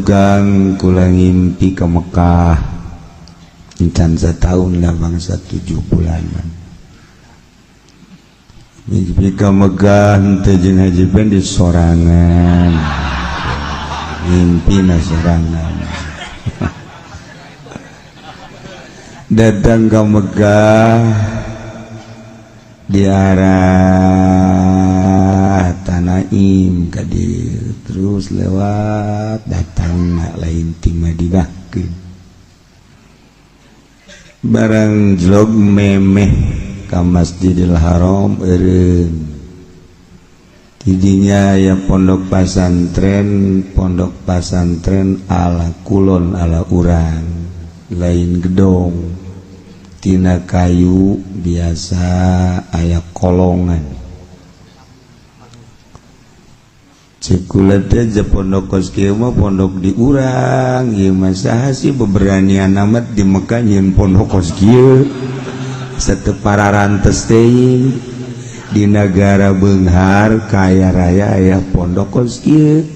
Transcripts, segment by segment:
Tukang kula ngimpi ke Mekah encan setahun lah, bangsa 7 bulanan mimpi ke Mekah henteu jeung Haji Pendi, sorangan mimpi na sorangan. Datang ke Mekah di arah Tanaim Kadir, terus lewat datang lain ti Madinah ke barang jlog memeh ka Masjidil Haram, eureun tidinya ya pondok pasantren, pondok pasantren ala kulon, ala urang, lain gedong, tina kayu biasa, aya kolongan. Cek kula teh, pondok kos kieu mah pondok di urang ieu mah, saha sih beberanian amat di Mekah nyieun pondok kos kieu? Sateu pararantes teuing di negara beunghar kaya raya aya pondok kos kieu,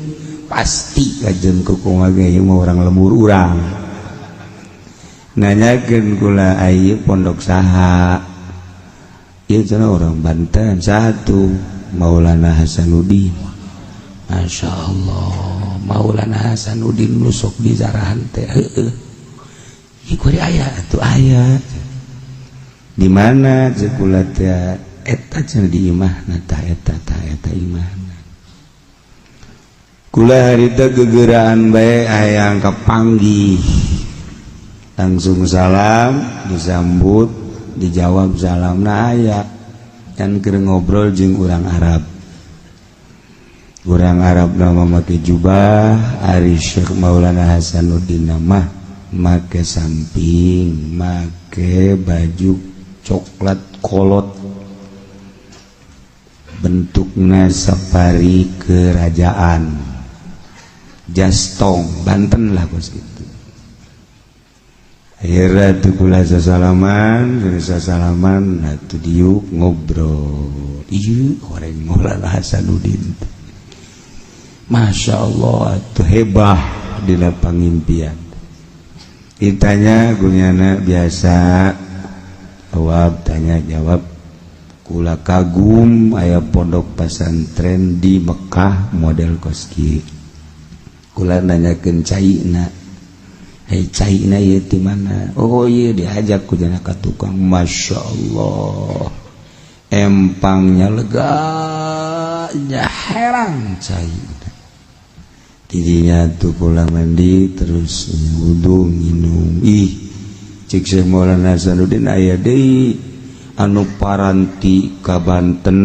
pasti kajen kukumaha ge ieu mah urang lembur urang. Nanyakeun kula, "Ieu pondok saha?" Ieu cenah orang Banten satu, Maulana Hasanuddin. Masya Allah, Maulana Hasanuddin nusuk di zarahan teh, heueuh. Ieu kuari aya atuh, aya di mana? Cek kula teh, eta cenah di imahna tah, eta tah, eta imahna. Kula harita gegeraan bae hayang kapanggih, langsung salam, disambut, dijawab salamna, aya kan keur ngobrol jeung urang Arab. Urang Arab nama make jubah, ari Syekh Maulana Hasanuddin mah make samping, make baju coklat kolot, bentuknya safari kerajaan, jastong Banten lah bos gitu. Akhirnya tuh kula sasalaman, sasalaman atuh diuk ngobrol. Iya, orang Maulana Hasanuddin, Masya Allah tuh hebah dina pangimpian. Ditanya gunyana biasa jawab, tanya jawab. Kula kagum aya pondok pesantren di Mekah model kos kieu. Kula nanyakeun caina, "Hei, caina ieu di mana?" Oh iya, diajak ku jana ka tukang. Masya Allah, empangnya lega nya, herang cai tidinya tuh. Pulang mandi terus wudhu, minum. Ih, cek Syekh Maulana Hasanuddin, aya deui anu paranti ka Banten,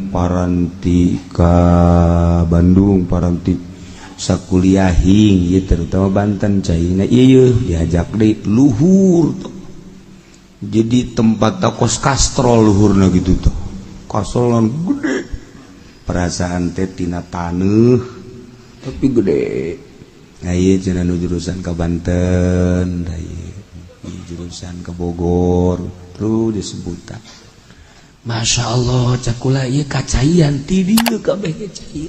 paranti ka Bandung, paranti sakuliahing ieu, terutama Banten caina ieu. Diajak deui luhur tuh. Jadi tempat kos kastrol luhurna gitu tuh, kastrolan gede, perasaan teh tina taneuh tapi gede. Nah, ieu cenah nu jurusan ke Banten, nah, ieu jurusan ke Bogor, terus disebutan. Masya Allah, cek kula, ieu kacaian ti dieu kabeh ge cai.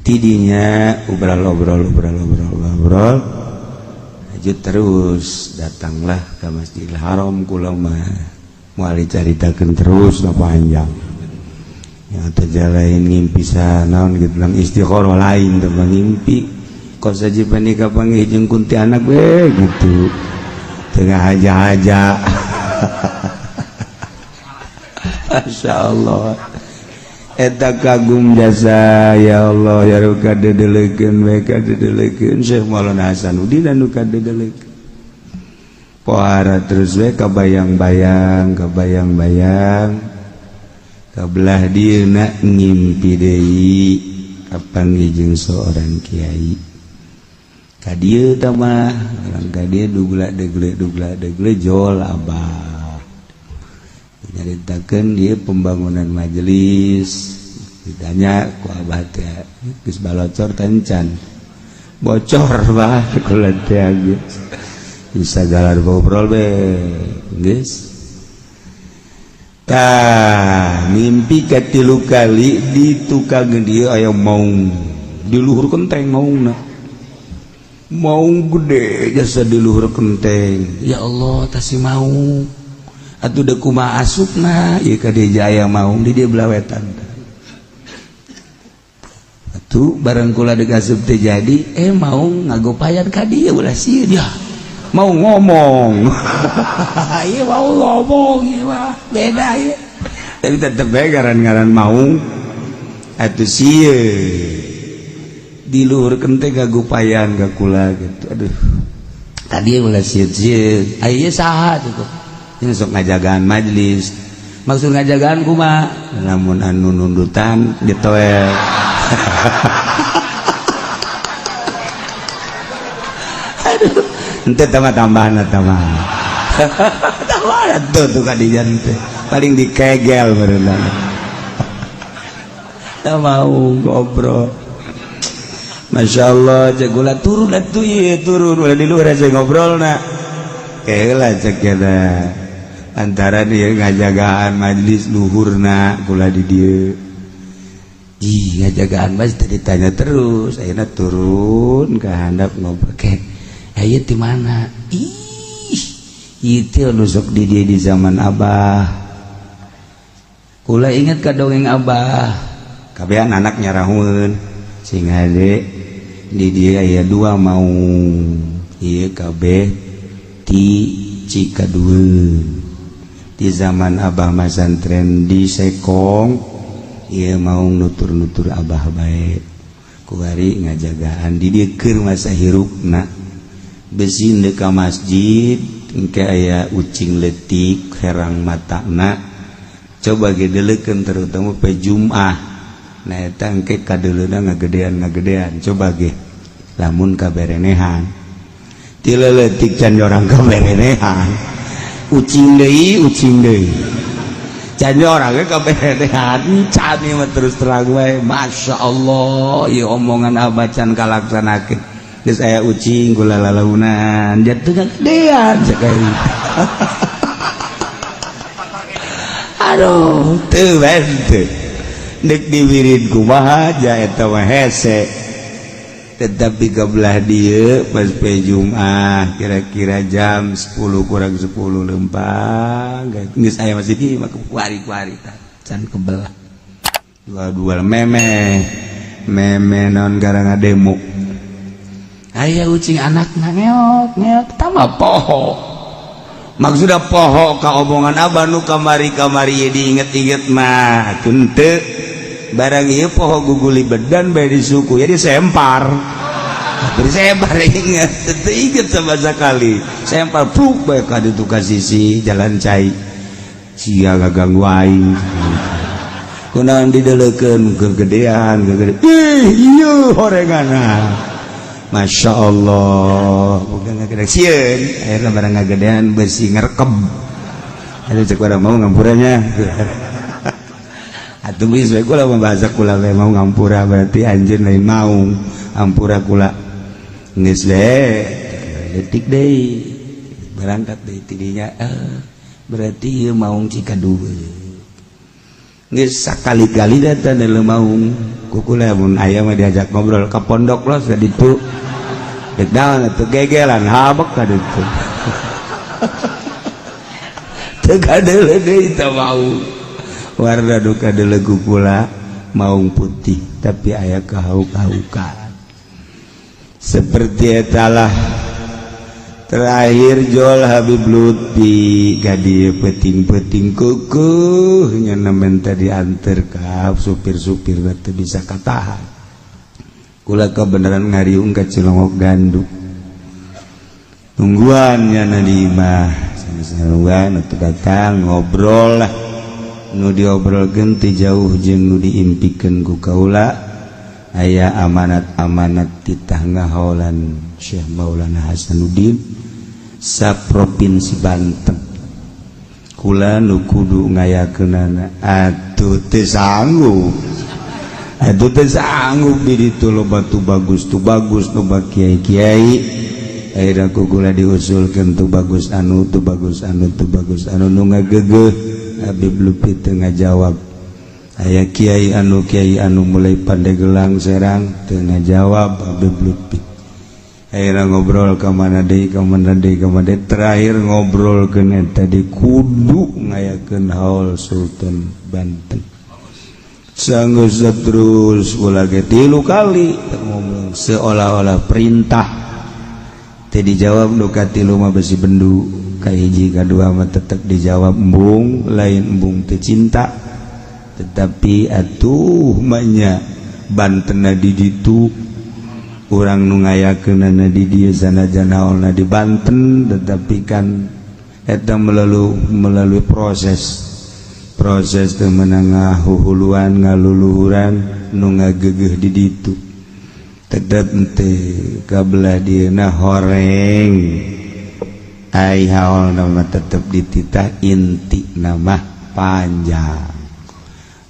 Tidinya obrol obrol obrol obrol obrol, lanjut terus, datanglah ke Masjidil Haram. Kula mah moal dicaritakeun terus na panjang yang terjalain ngimpi naon gitu lang, istikharah lain tuh ngimpi kok saja panika panggih jeung kuntianak we gitu, tengah aja-aja. Masya Allah, eta kagum jasa ya Allah ya nu kadedelekeun we, kadedelekeun Syekh Maulana Hasanuddin anu kadedelekeun. Pohara terus we, kabayang-bayang, kabayang-bayang, kabelah dieuna ngimpi deui kapanggih jeung seorang kiai ka dieu. Tah mah orang ka dieu, dugla degle dugla degle jol abah nyaritakeun dia pembangunan majelis. Ditanya ku abah teh, geus balocor tencan bocor bah kula teh, geus bisa galar ngobrol be geus. Tah, mimpi katilu kali di tukang dia aya maung. Di luhur kenteng maungna. Maung gede jasa di luhur kenteng. Ya Allah, tasi maung. Atuh deuk kumaha asupna ieu ka dieu aya maung di dieu belah wetan. Atuh barang kula deuk asup teh jadi maung ngagopayan ka dieu ulah sieun ya. Mau ngomong. Iya mau ngomong ieu mah beda ieu. Tapi tetep bae ngaran-ngaran maung atuh sieun. Di luhur kenteng ngagopayan ka kula gitu. Aduh. Tadi ulah sieun-sieun. Aya saha tuh. Ini sok ngajagaan majlis. Maksud ngajagaan kumaha? Lamun anu nundutan ditoel. Aduh, ente tambah tambahan tambah. Tambahan tuh tuh kadijan teh. Paling dikegel berenang. Tak mau ngobrol. Masya Allah, cek gula turun atuh ieu turun ulah di luhur aja ngobrolna. Keheula cek eta. Antara dia ngajagaan majlis luhurna kula di dieu. Ih, ngajagaan majlis tadi ditanya terus, ayeuna turun ke handap ngobrol ke. Aya di mana? Ih, itu anu sok di dieu di zaman Abah. Kula inget ka dongeng Abah. Kabehan anak nyarahueun sing hade di dieu aya dua maung. Ieu kabeh ti Cikadueun. Di zaman Abah masantren di Sekong ieu maung nutur-nutur Abah bae. Kuari ngajagaan di dieu keur masa hirupna. Besi deuk ka masjid engke aya ucing leutik herang matana. Coba gedeleukeun terutama pe Jumat. Nah eta engke kadeuleuna ngagedean-ngagedean coba ge lamun kaberenehan. Ti leutik can orang kaberenehan. Ucing deui, ucing deui. Can orang ge kaberenehan can ieu mah terus terang wae. Masya Allah, ieu omongan Abah can kalaksanakeun. Geus aya ucing gula lalaunan, jatuh ngagedean cek aing. Aduh, teu bae teu. Dek diwirid kumaha ja eta mah hese. Tetapi kebelah dieu pas pe Jumat kira-kira jam 10 kurang 10 lempang geus aya masjid ieu mah kuari-kuari tah can kebelah. Dua-dua meme meme naon gara ngademo. Aya ucing anakna ngeok ngeok tambah poho. Maksudna poho ka omongan Abah nu kamari-kamari ieu diinget-inget mah teu barang ieu poho guguli bedan bae di suku ya disempar. Disempar inget, teu inget sama sekali. Sempar pluk bae ka ditu ka sisi jalan cai. Sia ganggu aing. Kunaon dideleukeun kegedean, kegedean. Ih, ieu horenganna. Masya Allah, bukan ngagedean sieun, akhirnya barang ngagedean besi ngerkem. Aduh cek barang mau ngampuranya. Atuh geus we kula membahasa kula we mau ngampura berarti anjeun lain mau ampura kula. Geus we detik deui berangkat deui tidinya berarti ieu maung Cikadua. Geus sakali-kali datang dalam maung ku kula mun aya mah diajak ngobrol ka pondok los ka ditu. Dek naon atuh gegelan habek ka ditu. Teu kadeuleu deui teh maung. Warna duka kadeuleu ku kula maung putih tapi aya kahauk-hahukan. Seperti etalah terakhir jol Habib Lutfi gadi peting-peting kekeh nya minta diantar ka supir-supir teu bisa katahan. Kula kebenaran ngariung ka Cilongok Gandu. Tungguan nya di imah nungguan atuh datang ngobrol lah. Nu diobrolkeun teu jauh jeung nu diimpikeun ku kaula aya amanat-amanat titah ngaholan Syekh Maulana Hasanuddin sa Provinsi Banten. Kula nu kudu ngayakeunana atuh teu sanggup. Atuh teu sanggup di ditu loba tu bagus loba kiai-kiai. Akhirna ku kula diusulkeun tu bagus anu tu bagus anu tu bagus anu nu ngagegeuh Habib Lutfi teu ngajawab. Aya kiai anu mulai Pandegelang, Serang, teu ngajawab Habib Lutfi. Akhirnya ngobrol ke mana deui, ke mana deui, ke mana deui, terakhir ngobrol ke tadi kudu ngayakeun haul Sultan Banten. Sanggeus terus ulah ge tilu kali ngomong seolah-olah perintah, teu dijawab. Nu katilu mah besi bendu, ka hiji kadua mah tetep dijawab. Embung, lain embung teu cinta, tetapi atuh manya Banten di ditu, urang nu ngayakeunana di dieu, sanajan haulna di Banten, tetapi kan eta melalui melalui proses proses teu meunang ngahuhuluan ngaluluhuran nu ngagegeuh di ditu, tetep teh kabelah dieuna horeng. Ai haul nama tetep dititah, inti nama panjang.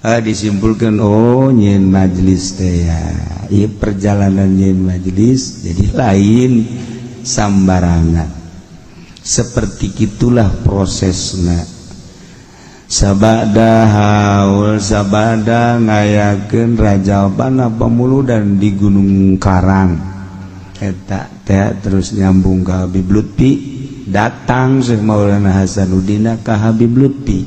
Ah, disimpulkan, oh, nyin majelis teh ya, ieu perjalanan nyin majelis jadi lain sambarangan. Seperti itulah prosesna. Sabada haul, sabada ngayakeun rajaban apa muludan di Gunung Karang eta teh, terus nyambung ke Habib Lutfi. Datang Syekh Maulana Hasanuddin ka Habib Lutfi,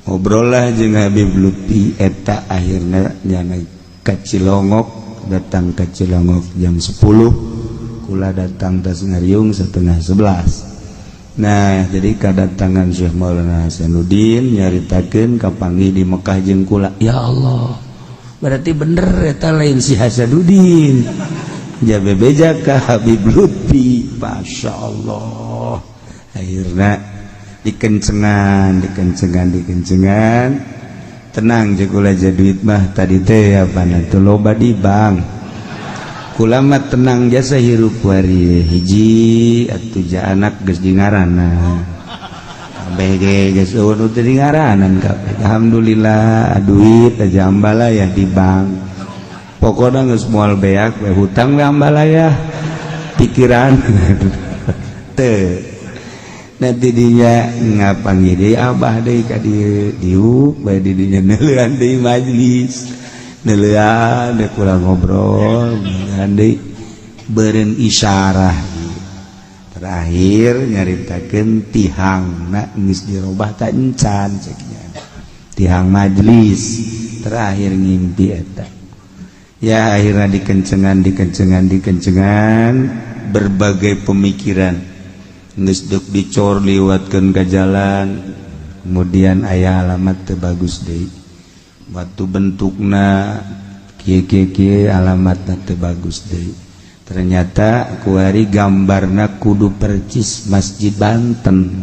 ngobrol lah jeung Habib Lutfi eta. Akhirnya nyana ke Cilongok, datang ke Cilongok jam 10, kula datang tas ngariung setengah 11. Nah, jadi kedatangan Syekh Maulana Hasanuddin nyaritakeun kapanggih di Mekah jeung kula. Ya Allah, berarti bener eta lain si Hasanuddin, jabe beja ka Habib Lutfi. Masya Allah, akhirnya dikencengan, dikencengan, dikencengan. Tenang, jeung kula aja, duit mah tadi teh apa tuh loba di bank. Kula mah tenang jasa hirup wari hiji atuh ja, anak geus di ngaranna kabeh ge, geus eueun teu di ngaranan kabeh. Alhamdulillah, duit aja ambalaya di bank, pokoknya geus moal beak we, hutang we ambalaya pikiran teu. Nanti dinya ngapanggih deui abah deui ka dieu, diuk bae di dinya, neuleuan deui majlis, neuleuan deui kula, ngobrol, neuleuan deui, beureun isyarah. Terakhir nyaritakeun tihangna geus dirobah ta encan, cek nya tihang majlis. Terakhir ngimpi eta ya, akhirnya dikencengan, dikencengan, dikencengan, berbagai pemikiran geus deuk dicor liwatkeun ka jalan. Kemudian aya alamat teu bagus deui, waktu bentukna kieu kieu kieu, alamatna teu bagus deui. Ternyata kuari gambarna kudu percis Masjid Banten.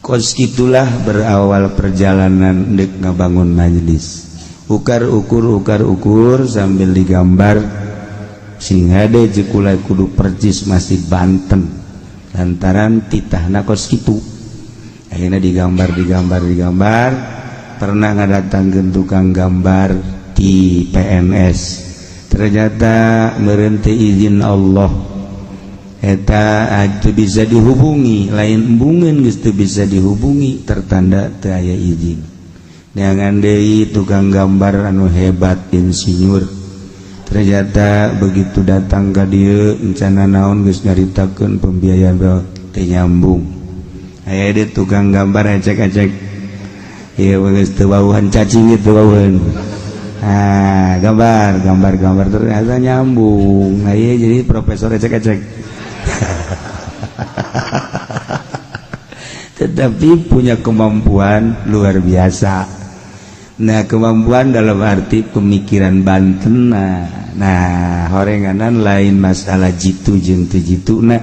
Kos itulah berawal perjalanan dek ngabangun majelis. Ukar ukur, ukar ukur, sambil digambar sing hade jekula kudu percis Masjid Banten, lantaran titahna kos kitu. Akhirnya digambar, digambar, digambar. Pernah ngadatangkeun tukang gambar di PNS, ternyata merente izin Allah eta itu bisa dihubungi, lain embungeun geus teu bisa dihubungi, tertanda teu aya izin. Neangan deui tukang gambar anu hebat, insinyur. Ternyata begitu datang ka dieu, encana naon, geus nyaritakeun pembiayaan teu nyambung. Aya deui tukang gambar ecek-ecek ieu, geus teu wawuhan cacing itu wawuhan. Ah, gambar, gambar, gambar, ternyata nyambung. Nah, iya, jadi profesor ecek-ecek, tetapi punya kemampuan luar biasa. Nah, kemampuan dalam arti pemikiran Banten. Nah, horenganan lain masalah jitu jeung teu jitu. Nah,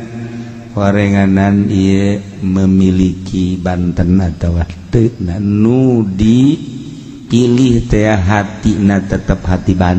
horenganan ieu memiliki Banten atau teu. Nah, nu dipilih teh hati, nah, tetap hati Banten.